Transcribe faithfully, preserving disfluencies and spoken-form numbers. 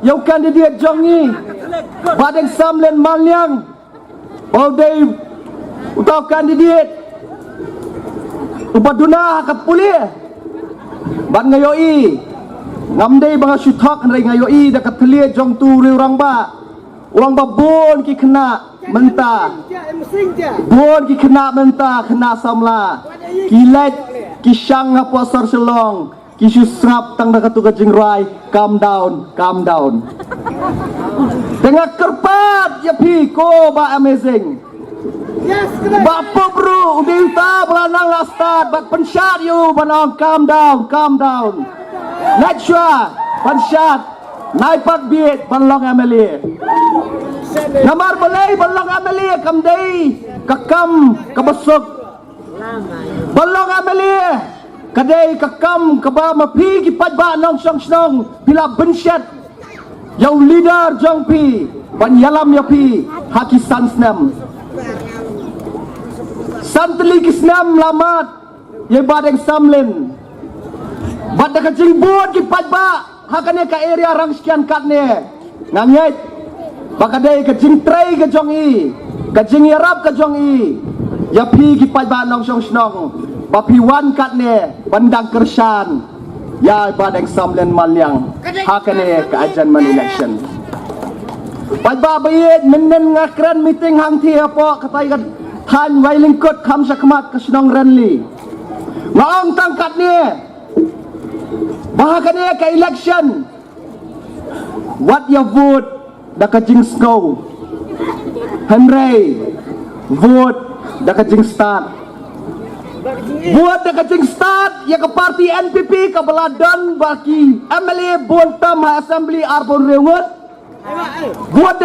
ïa u candidate jong ngi, Bah Deng Samlin Maliang, ba u dei uta u candidate uba duna ha ka pule. Bad nga ïohi, ngam dei ba nga shu thok, hynrei nga ïohi da ka thylliej jong utu u riew rangbah, u long ba bun ki khynnah mynta, bun ki khynnah mynta, khynnah samla, ki leit ki shang hapoh sor Shillong, ki shu sngap tang da katu ka jingrwai, "Calm down, calm down." Te nga kyrpad ïa phi, ko Bah Amazing, Bah Pop ruh u dei uta ba la nang la stad, bad pynshad ïa u ban ong, "Calm down, calm down." Leit shuwa, pynshad, nai pat bit ban long M L A. Namar balei ban long M L A kam dei ka kam kaba suk. Ban long M L A ka dei ka kam kaba ma phi ki paidbah nongshong shnong phi la bynshet ïa u leader jong phi ban ïalam ïa phi ha ki san snem. San tylli ki snem la mad ïa i Bah Deng Samlin. Bad da ka jingbun ki paidbah ha kane ka area Rangshkian katne, nga ngeit ba ka dei ka jingtrei ka jong i, ka jingïarap ka jong i ïa phi ki paidbah nongshong shnong, ba phi wan katne ban dang kyrshan ïa i Bah Deng Samlin Maliang ha kane ka adjournment election. Paidbah ba ïeit, mynnin nga kren meeting hangthie hapoh katai ka thaiñ Wailyngkut kham shakhmat ka shnong Renli, nga ong tang katne ba ha kane ka election, wat ïa vote da ka jingsngew, hynrei vote da ka jingstad. Vote da ka jingstad ïa ka party N P P kaba la don bad ki M L A bun tam ha Assembly arphew hynriew ngut. Vote da